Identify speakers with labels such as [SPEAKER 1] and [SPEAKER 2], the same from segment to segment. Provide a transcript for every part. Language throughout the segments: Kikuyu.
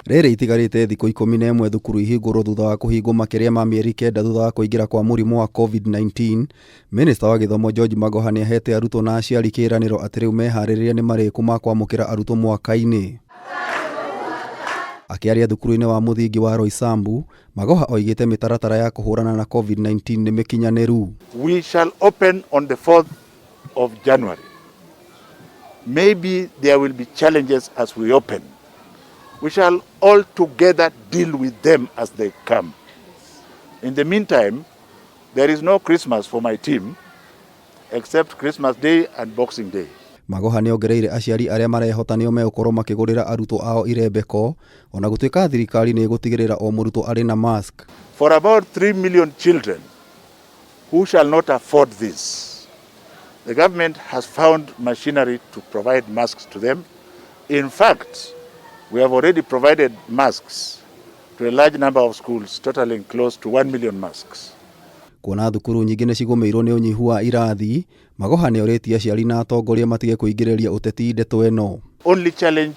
[SPEAKER 1] Rĩrĩ itigarĩte thikũ 11 thukuru ihingũrwo thutha wa kũhingwo makĩria ma mĩeri 9 thutha wa kũingĩra kwa mũrimũ wa COVID-19. Minista wa gĩthomo George Magoha nĩahete arutwo na aciari kĩĩranĩro atĩ rĩu meharĩrĩria nĩ marĩku ma kwamũkĩra arutwo mwaka-inĩ. Akĩaria thukuru-inĩ wa mũthingi wa Roysambu, Magoha oigĩte mĩtaratara ya kũhũrana na COVID-19 nĩ mĩkinyanĩru.
[SPEAKER 2] We shall open on the 4th of January. Maybe there will be challenges as we open. We shall all together deal with them as they come. In the meantime, there is no Christmas for my team except Christmas Day and Boxing Day.
[SPEAKER 1] Magoha nĩongereire aciari arĩa marehota nĩo megũkorwo makĩgũrĩra arutwo ao irembeko ona gũtuĩka thirikari nĩ ĩgũtigĩrĩra o mũrutwo arĩ na mask.
[SPEAKER 2] For about 3 million children who shall not afford this, the government has found machinery to provide masks to them. In fact, we have already provided masks to a large number of schools, totaling close to 1 million masks.
[SPEAKER 1] Kuona thukuru nyingĩ nĩ cigũmĩirwo nĩ ũnyihu wa irathi, Magoha nĩorĩtie aciari na atongoria matige kũingĩrĩria ũteti ndeto ĩno.
[SPEAKER 2] Only challenge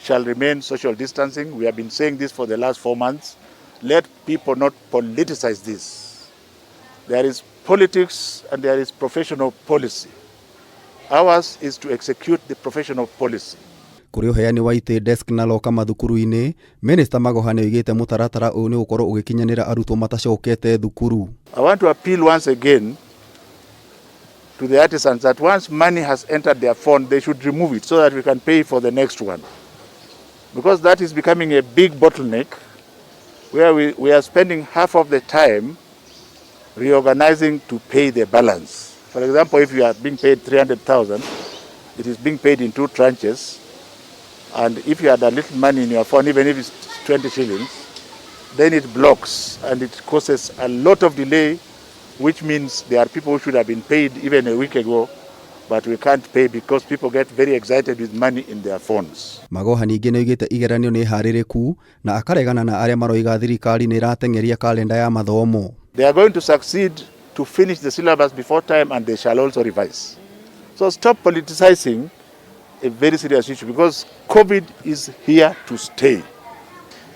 [SPEAKER 2] shall remain social distancing. We have been saying this for the last 4 months. Let people not politicize this. There is politics and there is professional policy. Ours is to execute the professional policy.
[SPEAKER 1] Kũrĩ ũheani wa itĩ, desk na loka mathukuru-inĩ, Minista Magoha nĩoigĩte mũtaratara ũyũ nĩ ũgũkorwo ũgĩkinyanĩra arutwo matacokete thukuru.
[SPEAKER 2] I want to appeal once again to the artisans that once money has entered their phone, they should remove it so that we can pay for the next one. Because that is becoming a big bottleneck where we are spending half of the time reorganizing to pay the balance. For example, if you are being paid 300,000, it is being paid in two tranches. And if you had a little money in your phone, even if it's 20 shillings, then it blocks and it causes a lot of delay, which means there are people who should have been paid even a week ago, but we can't pay because people get very excited with money in their phones.
[SPEAKER 1] Magoha ningĩ nĩoigĩte igeranio nĩ harĩrĩku na akaregana na arĩa maroiga thirikari nĩ ĩrateng'eria kalenda ya mathomo.
[SPEAKER 2] They are going to succeed to finish the syllabus before time and they shall also revise. So stop politicizing a very serious issue because COVID is here to stay.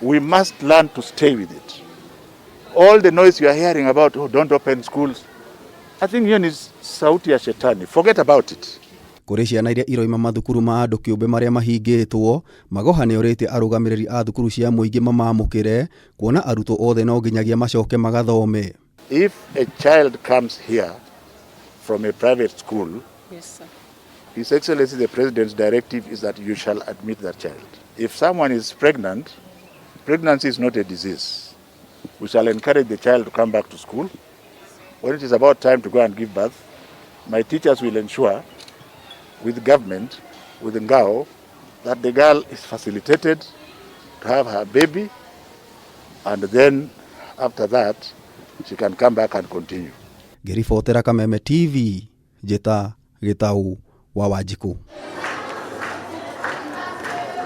[SPEAKER 2] We must learn to stay with it. All the noise you are hearing about, "Oh, don't open schools," I think hiyo ni sauti ya shetani. Forget about it.
[SPEAKER 1] Kũrĩ ciana iria iroima mathukuru ma andũ kĩũmbe marĩa mahingĩtwo, Magoha nĩorĩtie arũgamĩrĩri a thukuru cia mũingĩ mamamũkĩre kuona arutwo othe no nginyagia macoke magathome.
[SPEAKER 2] If a child comes here from a private school,
[SPEAKER 3] Yes, sir.
[SPEAKER 2] His Excellency the President's directive is that you shall admit that child. If someone is pregnant, pregnancy is not a disease. We shall encourage the child to come back to school. When it is about time to go and give birth, my teachers will ensure with government, with NGAO, that the girl is facilitated to have her baby, and then after that, she can come back and continue.
[SPEAKER 1] Ngĩribotera Kameme TV, njĩta Gĩtau wa Wanjikũ.